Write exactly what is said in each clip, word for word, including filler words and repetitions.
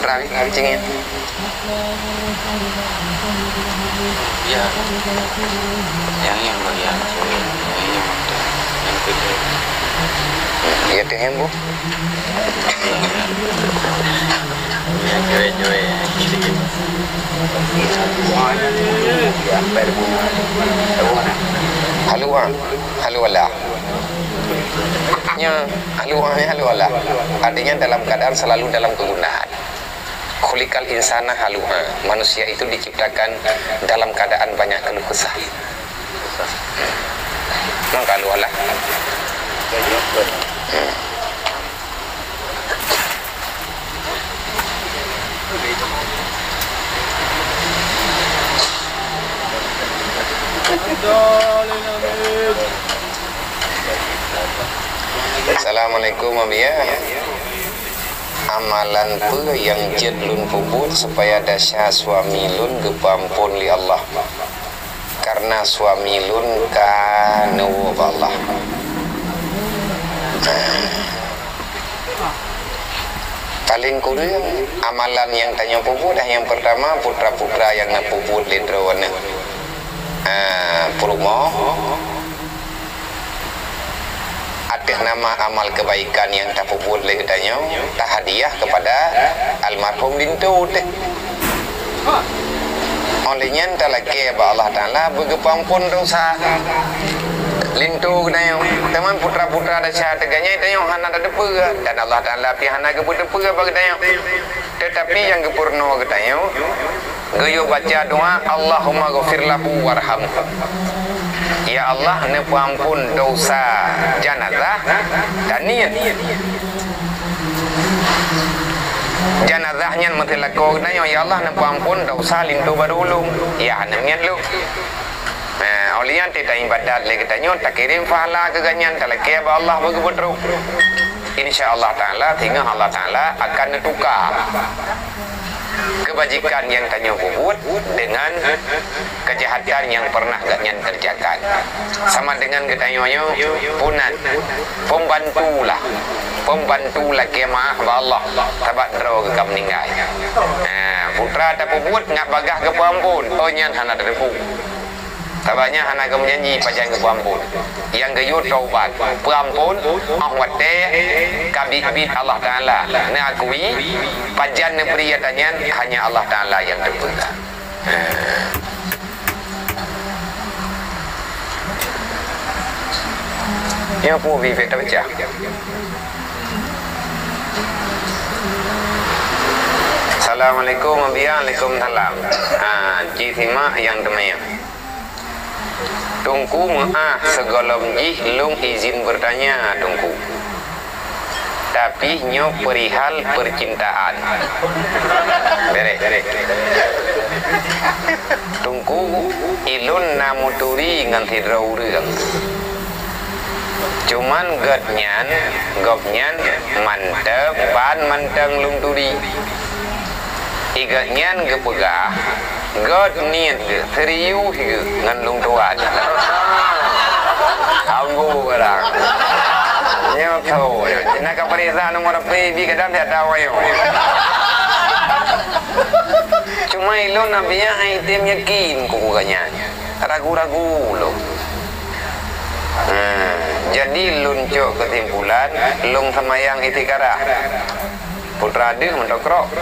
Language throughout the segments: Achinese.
Rawi, cengeng. Ya. Yang, yang, yang, yang, yang, yang kedua. Ya, tengeng, Bu. Yang kedua, yang kedua. Halo, ah. Halo, Allah. Nya, halo, ah, halo, Allah. Artinya dalam keadaan selalu dalam kegundahan. Khuliqal insana halu'a. Manusia itu diciptakan dalam keadaan banyak keluh kesah. Maka halu'a lah. Hmm. Assalamualaikum, Abiya. Amalan peue nyang jeuet lôn peubuet supaya desya suami lôn geupeuamphon lé Allah? Karena suami lôn ka neuwoe bak Allah. Paleng kureueng amalan nyang tanyoe peubuet, nyang peurtama, putra-putra nyang na peubuet lé droeneuh, ah, peurumoh, ateueh nama amal keubaikan nyang tapeubuet lé geutanyoe, tahadiah keupada almarhum linto teuh. Óh lheueh nyan talakée bak Allah Taala beugeupeuamphon desya linto geutanyoe. Teuma putra-putra desya teuh geutanyoe hana tateupeue, dan Allah Taala pih hana geupeuteupeue bak geutanyoe. Teutapi nyang geupeurunoe geutanyoe, geuyue baca doa, "Allahummaghfir lahu warhamhu." Ya Allah, neupeuamphon desya janazah dan niet. Janazah nyan meuteulakoe geutanyoe, "Ya Allah, neupeuamphon desya linto barô ulôn." Ya, hana niet lôn. Nah, óh lheueh nyan teuh taibadat lé geutanyoe, takirém pahala keu gobnyan, talakée bak Allah beugeubeutrok. Insya Allah Taala, singoh Allah Taala akan neutuka keubajikan nyang tanyoe peubuet deungon keujahatan nyang pernah gobnyan kerjakan. Sama deungon geutanyoe nyoe, punan, pembantulah, pembantu lakée meu'ah bak Allah sabab droe geuh ka meuninggai. Nah, putra tapeubuet ngat bagaih geupeuamphon, oh nyan hana tateupeue. Sabab nyan hana geumeujanji pajan geupeuamphon. Nyang geuyue taubat, peuamphon, óh watée ka biet-biet Allah Taala neuakui, pajan neubri ata nyan hanya Allah Taala nyang teupeue. Nyoe peue bibit tapeucah. Assalamualaikum, Abiya. Waalaikumsalam. Ha, ci simak nyang teuma nyoe. Teungku meu'ah, sigohlom jih lôn izin beurtanya, Teungku. Tapi nyoe peurihal peurcintaan. Beureh. Teungku, ulôn na meuturi ngon sidroe ureuëng. Cuman gobnyan, gobnyan mantong ban mantong lôn turi. Gobnyan geupeugah, gét niet geuh, serius geuh ngon lôn tuan. Ambo barang. Nyoe tho, na ka peuriksa nomor H P, bi kadang siat tahu ayo. Cuma ulôn Abiya ai tem yakin keu gobnyan. Ragu-ragu lôn. Nah, jadi lôn cok keusimpulan, lôn seumayang istikharah. Putra deuh meutokrok.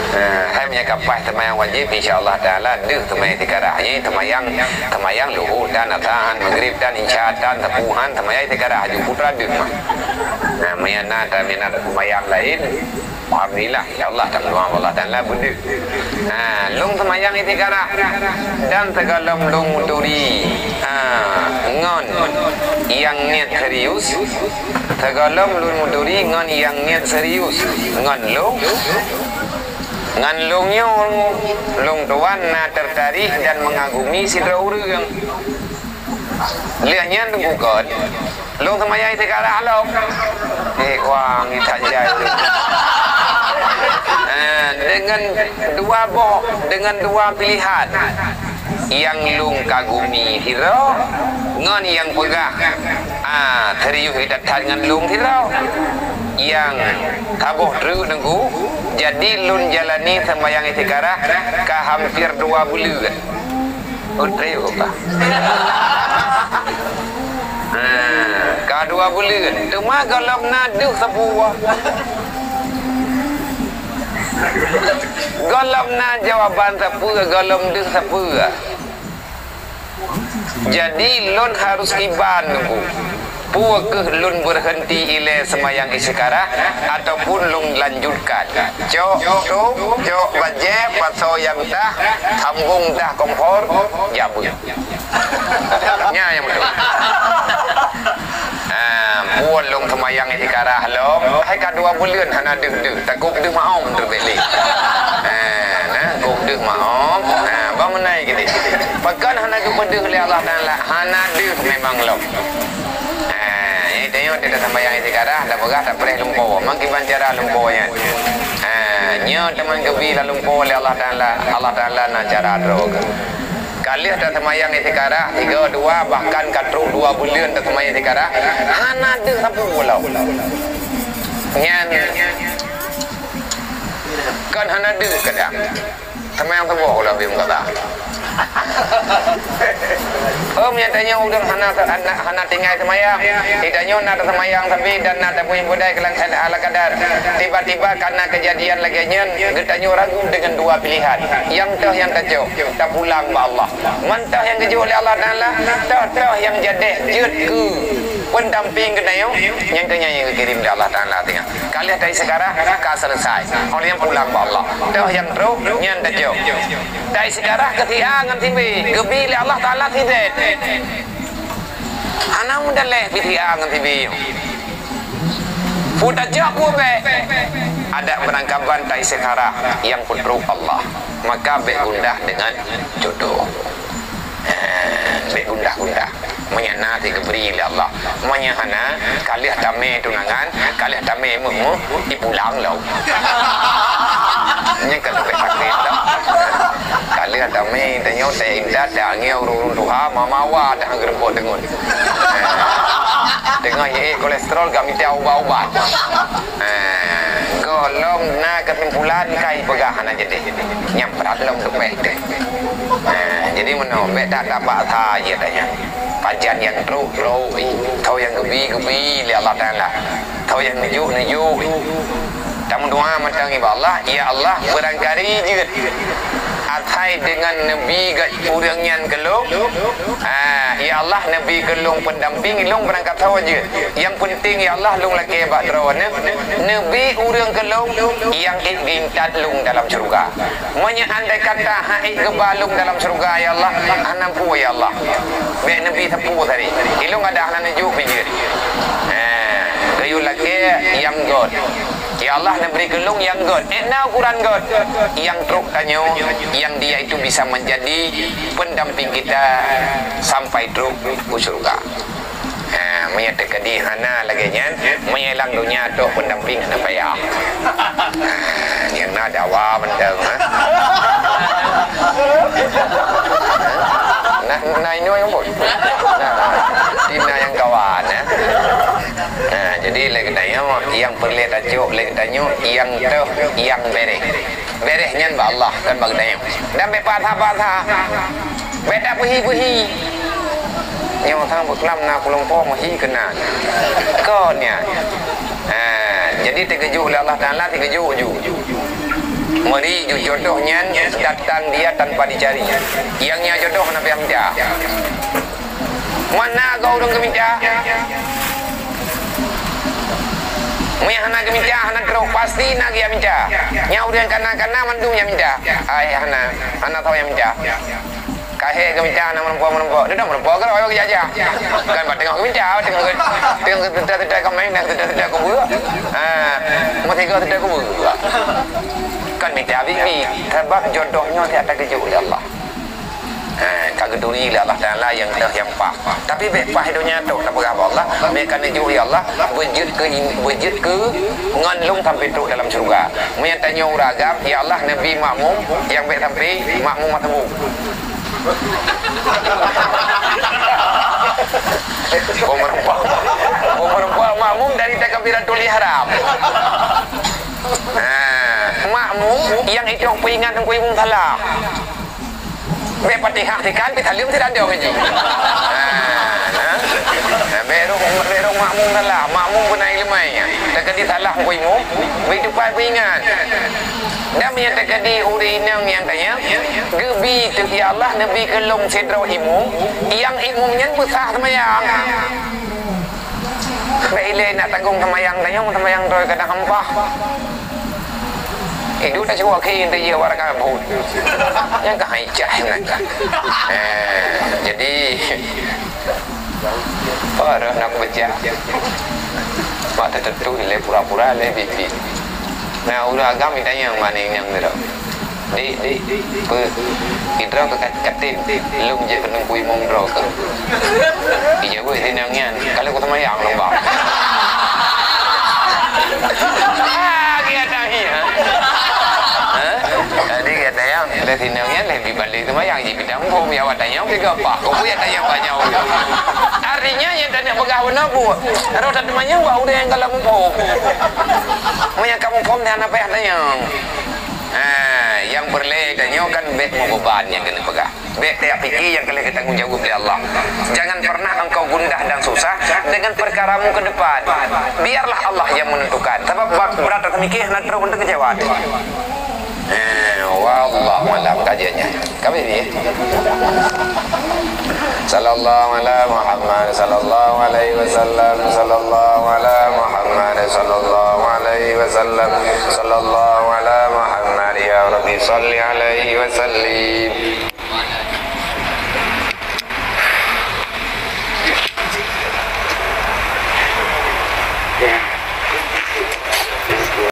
Nah, hai meunyoe ka paih seumayang wajéb, insya Allah Taala deuh seumayang istikharah. Nyan seumayang, seumayang luhur tan, asar han, magrib tan, isya tan, suboh han, seumayang istikharah. Aju putra deuh mah. Nah, meunyoe na, meunyoe na seumayang laén, alhamdulillah, insya Allah, tameuleuang Allah Taala beudeuh. Ha, lôn seumayang istikharah dan sigohlom lôn meuturi, ha, ngon nyang niet serius, sigohlom lôn meuturi ngon nyang niet serius ngon lôn, ngon lôn nyoe, lôn tuan na tertarik dan mengagumi sidroe ureuëng. Lheueh nyan teungku kon, lôn seumayang istikharah lom. Eh, kuang, ni that jai tu. Eh, dengan dua boh, dengan dua pilihan. Nyang lôn kagumi sidroe ngon nyang peugah, ah, serius geutathat ngon lôn sidroe. Nyang saboh treuk Teungku, jadi lôn jalani seumayang istikharah ka hampir dua buleuen. Oh, treuk ka. Ah, ka dua buleuen. Teuma gohlom na deuh sapeue. Gohlom na jawaban sapeue, gohlom deuh sapeue. Jadi, lôn harus iban Teungku. Peu kheueh lôn beureunti ilée seumayang istikharah ataupun lôn lanjutkan? Cok tôp, cok bajée, pasoe nyang tah, sambong tah kompor, jak beuet. Nyan nyang beutôi. Ah, buet lôn seumayang istikharah lom, hai ka dua buleuen hana deuh-deuh, takot deuh maom teuh bèk lé. Ah, nah, kok deuh maom, ah, bah meunai geude. Pakon hana geupeudeuh lé Allah Taala, hana deuh memang lom. Ah, nyang tanyoe teuka seumayang istikharah, tapeugah tapreh lumpo. Mangkiban cara lumpo nyan. Ah, nyoe teuma geubi lam lumpo lé Allah Taala, Allah Taala na cara droe. Ka lheueh taseumayang istikharah, tiga, dua, bahkan ka trok dua buleuen taseumayang istikharah, hana deuh sapeue lom. Nyan kon hana deuh kadang. Seumayang suboh ulah beuem kata. Om, nyang tanyoe ureueng hana, hana, hana tinggai seumayang. Di tanyoe na taseumayang sabe dan na tapunyueng budai keulang ala kadar. Tiba-tiba karena kejadian lagèe nyan, geutanyoe ragu dengan dua pilihan. Nyang toh nyang tacok, tapulang bak Allah. Mantong nyang geujok lé Allah Taala, toh-toh nyang jadeh jeuet keu pendamping geutanyoe, nyang keu nyan nyang geukirém lé Allah Taala teuh nyan. Ka lheueh taistikharah, ka selesai. Óh lheueh nyan pulang bak Allah. Toh nyang trok, nyan tacok. Taistikharah keu si A ngon si B, geubi lé Allah Taala si Z. Hana meudaléh pih si A ngon si B nyoe. Peue tacok peue bèk. Adak beurangkaban taistikharah nyang peutrok Allah. Maka bèk gundah deungon jodoh. Eh, bèk gundah-gundah. Meunyo na teugeubri lé Allah. Meunyo hana, ka lheueh tamé tunangan, ka lheueh tamé méuh-méuh, ipulang lom. Nyan ka leubeh sakét lom. Ka lheueh tamé tanyoe teuintat, teuangèe ureueng-ureueng tuha, mama wa dah geureumpok deungon. Teungoh jiék kolesterol, ka mita ubat-ubat. Eh, gohlom na keusimpulan kai peugah hana jadi. Nyang brat lom teupeh teuh. Eh, jadi meunoe, bèk that tapaksa jeuet nyan. Pajan nyang trok, trok, tho nyang geubi, geubi lé Allah Taala. Tho nyang neujok, neujok. Tameudoa mantong bak Allah, "Ya Allah, beurangkali jeuet asai deungon neubi gét ureueng nyan keu lôn. Ah, ya Allah, neubi keu lôn pendamping, lôn beurangkat sawoe jeuet. Nyang peunteng, ya Allah, lôn lakèe bak Droeneuh, neubi ureueng keu lôn nyang ék geuintat lôn dalam syeuruga. Meunyoe andai kata han ék geuba lôn dalam syeuruga, ya Allah, hana peue, ya Allah. Bèk neubi sapeue sabe. Ilôn adak hana neujok pih jeuet." Ah, geuyue lakèe nyang gét. Ya Allah, neubri keu lôn nyang gét. Ék na ukuran gét. Nyang trok tanyoe, nyang dia itu bisa menjadi pendamping kita sampai trok u syeuruga. Ha, meunyoe teukeudi hana lagèe nyan, meunyoe lam donya toh pendamping hana payah. Ha, nyang na dawa mantong, ha. Nah, nah, inoe nyang buet. Nah, tina nyang kawan, ha. Nah, jadi lé geutanyoe, nyang peureulèe tacok lé geutanyoe, nyang toh, nyang bèrèh. Bèrèh nyan bak Allah, kon bak geutanyoe. Dan bèk paksa-paksa. Bèk tapeuhi-peuhi. Nyoe sang beuklam na kulumpo meuhi keunan. Kon nyan. Ha, jadi teugeujok lé Allah Taala, teugeujok ju. Meuri ju jodoh nyan datang dia tanpa dicari. Nyang nyan jodoh hana payah mita. Mana goe ureueng geumita? Meunyo hana geumita, hana trok, pasti na geujak mita. Nyan ureueng kana-kana mandum nyang mita. Ai, hana, hana tho nyang mita. Ka hék geumita hana meureumpok-meureumpok. Dudoe meureumpok keudroe geujak-jak. Kan bak teungoh geumita, teungoh, teungoh teuta-teuta kaméng dan teuta-teuta kubeue. Ha, meusigoe teuta kubeue. Kan mita biet-biet. Sabab jodoh nyoe siat teugeujok lé Allah. Ha, ka geuturi lé Allah Taala nyang teuh nyang paih. Tapi bèk paih donya toh tapeugah bak Allah, bèk ka neujok, "Ya Allah, beujeuet keu in-, beujeuet keu ngon lôn sampai trok dalam syeuruga." Meunyo tanyoe ureueng agam, "Ya Allah, neubi makmum nyang bèk sampai makmum meuteumé." Boh meureumpok. Boh meureumpok makmum dari takbiratul ihram. Nah, makmum nyang itong peuingat Teungku Imum salah. Bèk Fatihah sikan, pih saleuem sidadong jih. Nah, nah. Nah, bèk rôh, bèk rôh makmum salah. Makmum beuna ileumèe. Teukeudi salah Teungku Imum, bèk teupeu peuingat. Dan meunyo teukeudi ureueng inong nyang tanyong, geubi teuh, "Ya Allah, neubi keu lôn sidroe imum, nyang imum nyan beusah seumayang." Bèk ilèe na tanggong seumayang, tanyong seumayang droe kadang hampah. Idup tacuba keu intu jih awak rakaat buet. Nyang ka hai cah nyan ka. Eh, jadi, Peureuh na kubaca. Mak teuteutui lé pura-pura lé bibi. Na ureueng agam itanyong mané nyang ngeurok. "Dik, dik, peue? Idroe keu kat-, katem, lôn jeuet keu Teungku Imum droe keu?" Ijaweueb sinong nyan, "Ka lheueh kuseumayang lôn ba." Ah, gata nyan, ha? Ha? Jadi gata nyan, lé sinong nyan lé bi balik seumayang jih. Nyang phom ya awak tanyong sigoe paih, kok buya tanyong banyak ureueng. Artinya nyang tanyong peugah beuna buet. Roh that teumanyong bak ureueng nyang galak muphom. Meunyo ka muphom, dan apa nyang tanyong? Ha, nyang peureulèe tanyoe kan bèk meubeban nyang keuneuk peugah. Bèk tajak pike nyang ka lheueh geutanggong jaweueb lé Allah. Jangan pernah engkau gundah dan susah dengan perkaramu ke depan. Biarlah Allah yang menentukan. Sabab bak brat ateueh mike hana trok untuk keucewa. Eh, wallahu a'lam kajiannya. Kami ni. Sallallahu ala Muhammad, sallallahu alaihi wasallam, sallallahu ala Muhammad, sallallahu alaihi wasallam, sallallahu ala Muhammad, ya Rabbi salli alaihi wasallim.